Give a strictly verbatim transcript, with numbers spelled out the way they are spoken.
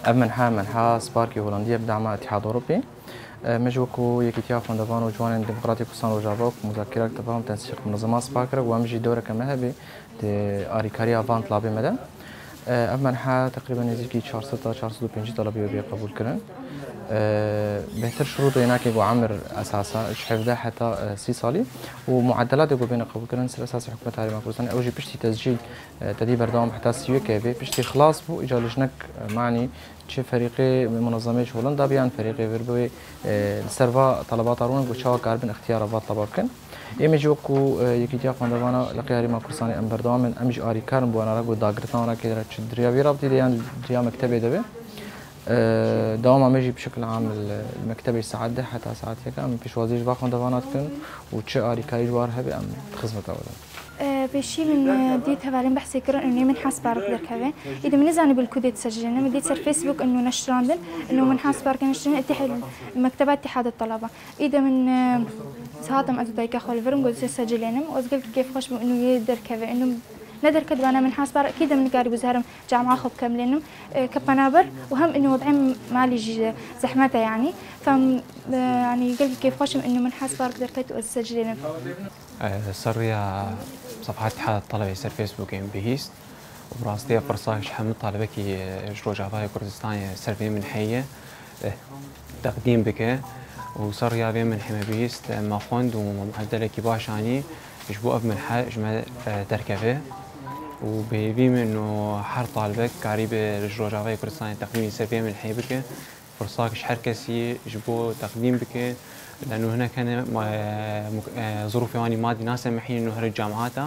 Ev menhe, menha Sparkê Holandî ye bi dema Îtîhad Ewropî. E, me jî wekû Yekîtiya Xwendevan û Ciwanên Demokratîk Kurdistan Rojava ku muzakerek tevahum tensîq munezema spar kir û em jî dewreke me hebî di arîkariya van tilabê me de. E, ev menhe teqrîben nêzîkî çar sed ta çar sed û pêncî talebî wê bê qebûl kirin. E, bêhtir şurûtê hinekê ku emir esas e, ji hevdeh heta, e, sî salî û muedelatê ku bêne qebûl kirin ser esasê hikûmeta Herêma Kurdistanê, ew jî piştî tescîl, e, te dî berdewam heta sî yekê bê, piştî xilas bû, îca li jinek, e, manî çi ferîqê munezemê ji Holanda bê yan ferîqê vir bê, e, li ser va talebata rûnin ku çawa karibin ixtiyara va taleba bikin. Ê me jî wekû, e, Yekîtiya Xwendevana li qey Herêma Kurdistanê em berdewam in, em jî arîkar in bi wana re ku dagirtina wana kê re çi di riya vî rabitî de yan di riya mektebê de be. E, dewama me jî bi şekil am li, li mektebê saet deh heta saet yek em pêşwazî ji va xwendevana dikin û çi arîkarî ji war hebe em di xizmeta we de. E, pêşî min, e, dît hevalên behsê kirin û nê min hesparek derkeve. Îdî min nizanî bil ku dê disecilênim. Dît ser Facebook û neştirandin û min hesparek neştirandin. Îtîh-, mekteba Îtîhada Talaba. Îdî min, e, hatim ez û dayika xwe li vir im, got, "Dê secilênim." Ez gelkî kêfxweş bûm û yê derkeve. Û ne derket bana min hesparek, kî de min nikarî bû zerim camia xwe bikemlênim, e, ke penaber û hem û wezîfeyê malî jî zehmet e yanî. Fem, e, yanî gelkî kêfxweş im û min hesparek derket û ez secilênim. Ser rêya sefha Îtîhada Talebê ser Facebookê min bihîst û bi rastî ev pirsa ji hemû talebekî ji Rojavayê Kurdistanê ser vê min heye teqdîm bike û ser rêya vê min heme bihîst me xwend û muedelekî baş anî ji bo ev min he ji me derkeve û bi hêvî min û her talebek karîbe ji Rojavayê Kurdistanê teqdîmî ser vê min heye bike. Firsak ji her kesî ji bo teqdîm bike. Leno hinek hene, ma-, e, muk-, e, zirûfê wan î madî nasemihînin û here cemaeta.